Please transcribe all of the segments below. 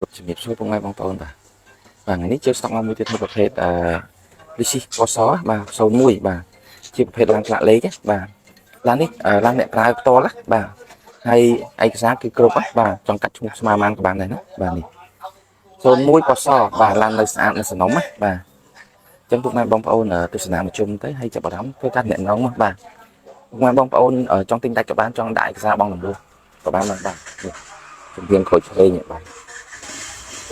ជំរាបសួរពុកម៉ែបងប្អូនបាទបាទថ្ងៃនេះជើស្តុកមកមួយទៀតប្រភេទអឺលីស៊ីកសបាទ01បាទជាប្រភេទឡានផ្លាកលេខបាទឡាននេះឡានអ្នកប្រើផ្ទាល់បាទហើយឯកសារគឺគ្រប់បាទចង់កាត់ឈ្មោះស្មើបានក៏បានដែរណាបាទនេះ01កសបាទឡាននៅស្អាតនៅសនំណាបាទអញ្ចឹងពុកម៉ែបងប្អូនទស្សនាមកជុំទៅហើយចាប់អារម្មណ៍ធ្វើការអ្នកនងបាទពុកម៉ែបងប្អូនចង់ទិញដាច់ក៏បានចង់ដាក់ឯកសារបងលំលោះក៏បានដែរបាទនេះជំរាបក្រូចឆ្វេងបាទ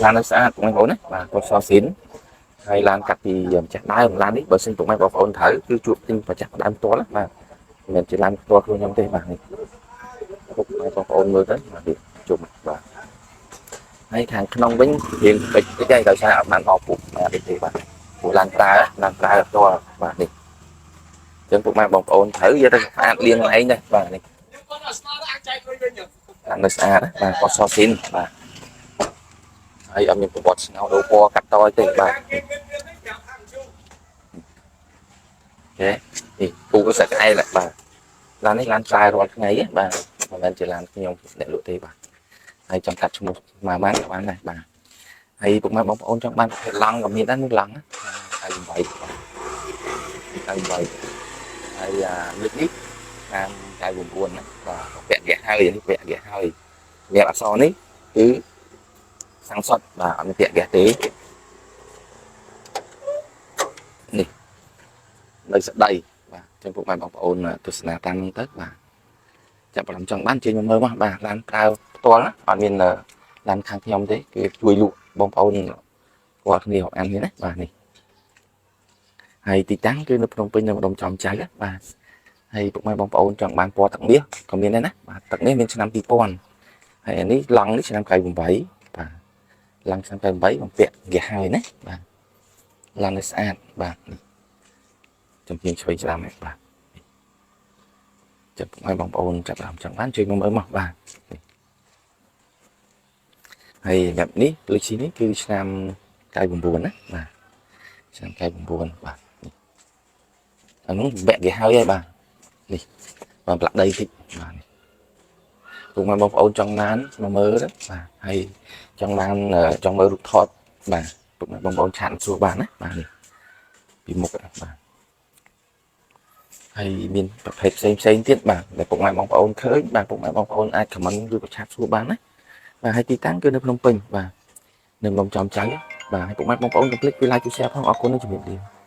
ឡាននៅស្អាតបងប្អូនណាបាទពណ៌សស៊ីនហើយឡានកាត់ពីម្ចាស់ដើមឡាននេះបើសិនពុកម៉ែបងប្អូនត្រូវគឺជួបទិញម្ចាស់ដើមផ្ទាល់ណាបាទមិនមែនជាឡានផ្ទាល់ខ្លួនខ្ញុំទេបាទនេះពុកម៉ែបងប្អូនមើលទៅបាទនេះជុំបាទហើយខាងក្នុងវិញរៀងតិចតិចហើយដោយសារអត់បានអពុកបាទនេះទេបាទព្រោះឡានប្រើឡានប្រើផ្ទាល់បាទនេះអញ្ចឹងពុកម៉ែបងប្អូនត្រូវយកទៅស្អាតលាងឯងដែរបាទនេះឡាននៅស្អាតបាទពណ៌សស៊ីនបាទហើយអត់មានប្រវត្តិស្ងោដូរពណ៌កាត់តទេបាទអូខេនេះពូក៏សាក់ក្អែលបាទឡាននេះឡានផ្សាយរាល់ថ្ងៃបាទមិនមែនជាឡានខ្ញុំអ្នកលក់ទេបាទហើយចង់កាត់ឈ្មោះមកបានក៏បានដែរបាទហើយពុកម៉ែបងប្អូនចង់បានប្រភេទឡង់ក៏មានដែរនោះឡង់ហើយ8បាទហើយ8ហើយអាលើកនេះតាម99ណាបាទពាក់ហ្គាសហើយនេះពាក់ហ្គាសហើយសម្រាប់អក្សរនេះគឺសាំងសុតបាទអត់មានពាក់ហ្គាសទេនេះនៅស្ដីបាទចឹងពុកម៉ែបងប្អូនទស្សនាតាមហ្នឹងទៅបាទចាប់អារម្មណ៍ចង់បានជិះមកមើលមកបាទឡានប្រើផ្ទាល់ណាអត់មានឡានខាងខ្ញុំទេគឺជួយលក់បងប្អូនគាត់គ្នារាប់អានគ្នាណាបាទនេះហើយទីតាំងគឺនៅភ្នំពេញនៅម្ដុំចំចៅបាទហើយពុកម៉ែបងប្អូនចង់បានពណ៌ទឹកមាសក៏មានដែរណាបាទទឹកនេះមានឆ្នាំ2000ហើយអានេះឡង់នេះឆ្នាំ98បាទឡើងឆ្នាំ98បំពាក់ហ្គាសហើយណាបាទឡាននេះស្អាតបាទនេះចំជាងឆ្វេងស្ដាំហ្នឹងបាទចាប់ឲ្យបងប្អូនចាប់ដើមចង់បានជួយមកមើលមកបាទនេះហើយបែបនេះលុយស៊ីនេះគឺឆ្នាំ99ណាបាទឆ្នាំ99បាទនេះអានោះបំពាក់គេហើយហើយបាទនេះបាទផ្លាក់ដីតិចបាទនេះពុកម៉ែបងប្អូនចង់បានមកមើលទៅបាទហើយចង់បានចង់មើលរូបថតបាទពុកម៉ែបងប្អូន chat សួរបានណាបាទនេះពីមុខបាទហើយមានប្រភេទផ្សេងផ្សេងទៀតបាទដែលពុកម៉ែបងប្អូនឃើញបាទពុកម៉ែបងប្អូនអាច comment ឬក៏ chat សួរបានណាបាទហើយទីតាំងគឺនៅភ្នំពេញបាទនៅម្ដុំចំចៅបាទហើយពុកម៉ែបងប្អូនកុំភ្លេចជួយ like ជួយ share ផងអរគុណនិងជំរាបលា។